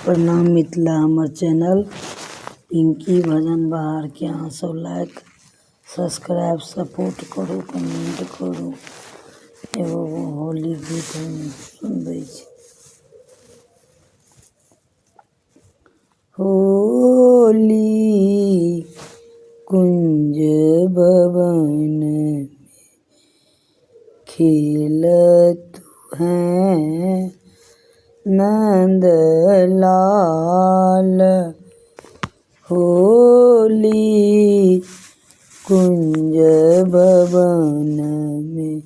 प्रणाम मिथिला। हमर चैनल पिंकी भजन बहारके अहाँसभ लाइक सब्सक्राइब सपोर्ट करू, कमेंट करू। एगो होली गीत हम सुनबै छी। होली कुंज भवन में खेलत हैं नंद लाल। होली कुंज भवन में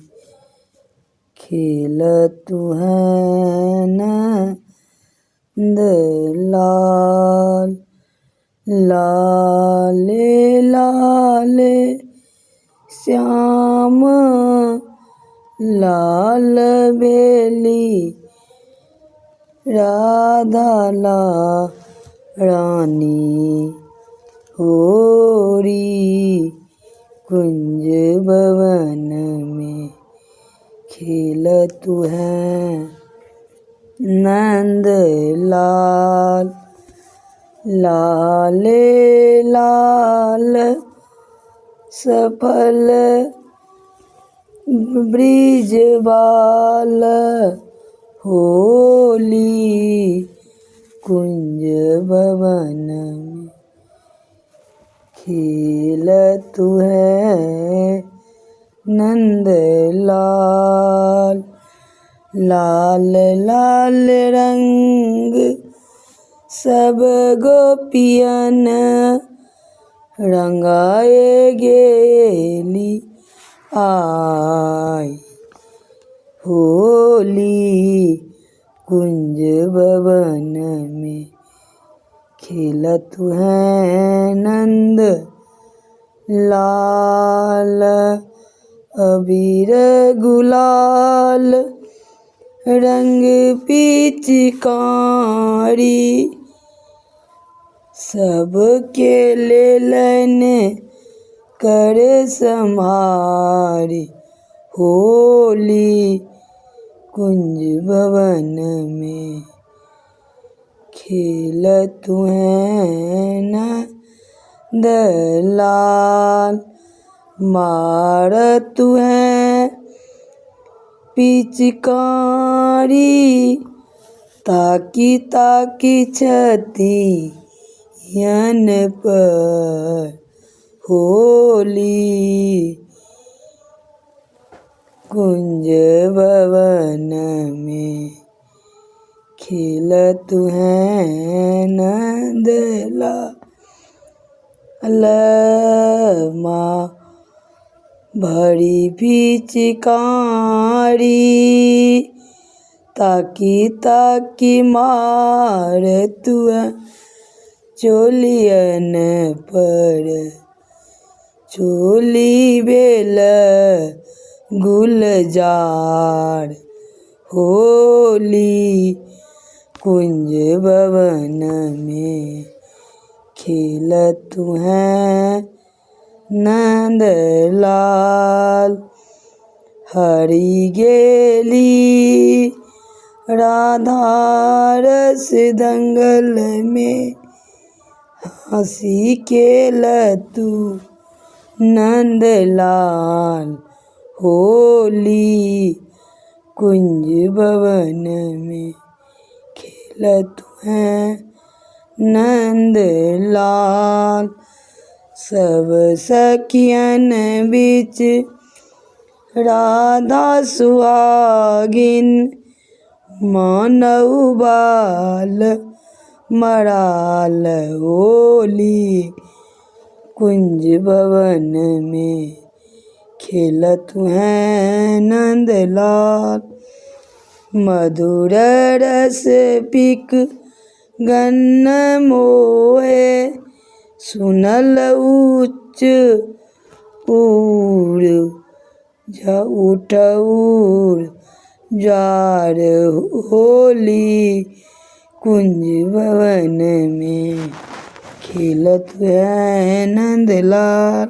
खेलत हैं नंद लाल। लाले लाले श्याम लाल भेली राधा ला रानी। होरी कुंज भवन में खेलत हैं नंद लाल। लाले लाल सफल ब्रिजबाल। होली कुंज भवन में खेलत हैं नंद लाल। लाल लाल रंग सब गोपियन रंगाए गेली आइ। होली कुंज भवन में खेलत हैं नंद लाल। अबीर गुलाल रंग पिचकारी सबके लेलनि कर सम्हारी। होली कुंज भवन में खेलत हैं नंद लाल। मारत हैं पिचकारी ताकि ताकि छतियन पर। होली कुंज भवन में खेलत हैं नंद लाल। माँ भरी पिचकारी ताकि ताकि मारत चोलियन पर। चोली भेल गुलजार। होली कुंज भवन में खेलत हैं नंद लाल। हरि गेली राधा रस दंगल में हँसी खेलतु नंद लाल। होली कुंज भवन में खेलत हैं नंद लाल। सब सखियन बीच राधा सुहागिन मानव बाल मराल। होली कुंज भवन में खेलत हैं नंद लाल। मधुर रस पिक गन मोहे सुनल उच्च उर उठउर जार। होली कुंज भवन में खेलत हैं नंद लाल।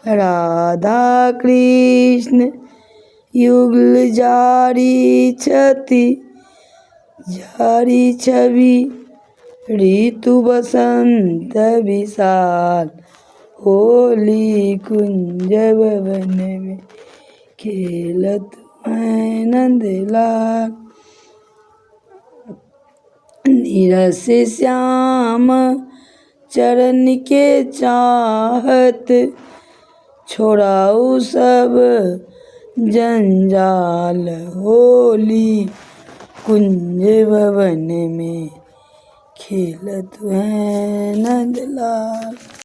राधा कृष्ण युगल जारी छथि जारी छवि। ऋतु बसन्त विशाल, होली कुञ्ज भवनमे खेलत हैं नन्दलाल। नीरस श्याम चरणके चाहत, छोड़ाउ सब जञ्जाल, होली कुञ्ज भवनमे खेलत हैं नन्दलाल।